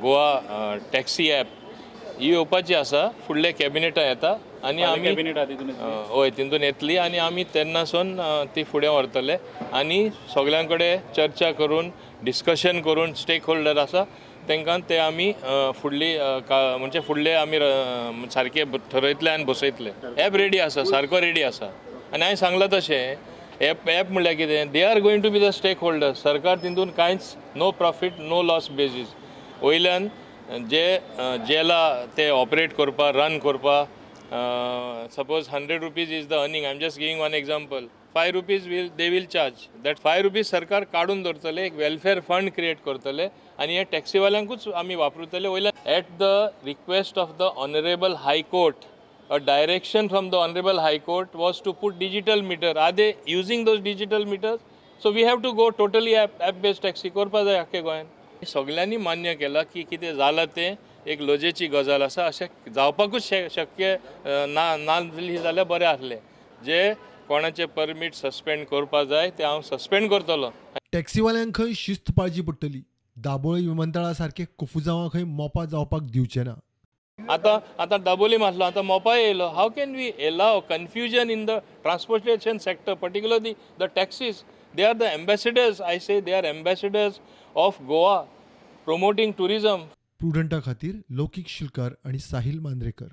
Goa taxi app ही येवपाची आसा, फुडले कॅबिनेटां येता आनी आमी कॅबिनेट आहा तितून येतली. हय, तितून येतली आनी आमी तेन्नासून ती फुडें व्हरतले आनी सगल्यां कडेन चर्चा करून, डिस्कशन करून, स्टेक होल्डर आसा तांकां ते आमी फुडली म्हणजे फुडले आमी सारके ठरयतले आनी बसयतले. एप रेडी आसा, सारको रेडी आसा. आनी हांवें सांगलां तशें एप म्हणल्यार कितें, they are going to be the stakeholder. सरकार तितून कांयच no profit no loss basis वयल्यान जे जेला ते ऑपरेट करपा, रन करपा. Suppose 100 rupees is the earning, I am just giving one example, 5 rupees will they will charge. That 5 rupees सरकार काडून दवरतले, एक वेलफेअर फंड क्रिएट करतले आनी हे टॅक्सीवाल्यांकूच आमी वापरतले. वयल्यान at the request of the honourable high court, a direction from the honourable high court was to put digital meter. Are they using those digital meters? So we have to go totally app based taxi करपा जाय आख्खे गोंयान. सगल्यांनी मान्य केलां की कितें जालां तें एक लजेची गजाल आसा, अशें जावपाकूच शक्य ना नासली जाल्यार बरें आसलें. जे कोणाचे परमीट सस्पेंड करपा जाय ते हांव सस्पेंड करतलो. टॅक्सीवाल्यांक खंय शिस्त पाळची पडटली. दाबोळी विमानतळा सारके कुफुजांवां खंय मोपा जावपाक दिवचे ना. आतां आतां दाबोलीम आसलो, आतां मोपा येयलो. How can we allow confusion in the transportation sector, particularly the taxis? They are the ambassadors. I say they are ambassadors of Goa, promoting tourism. प्रुडंटा खातीर लौकीक शिलकार आनी साहिल मांद्रेकर.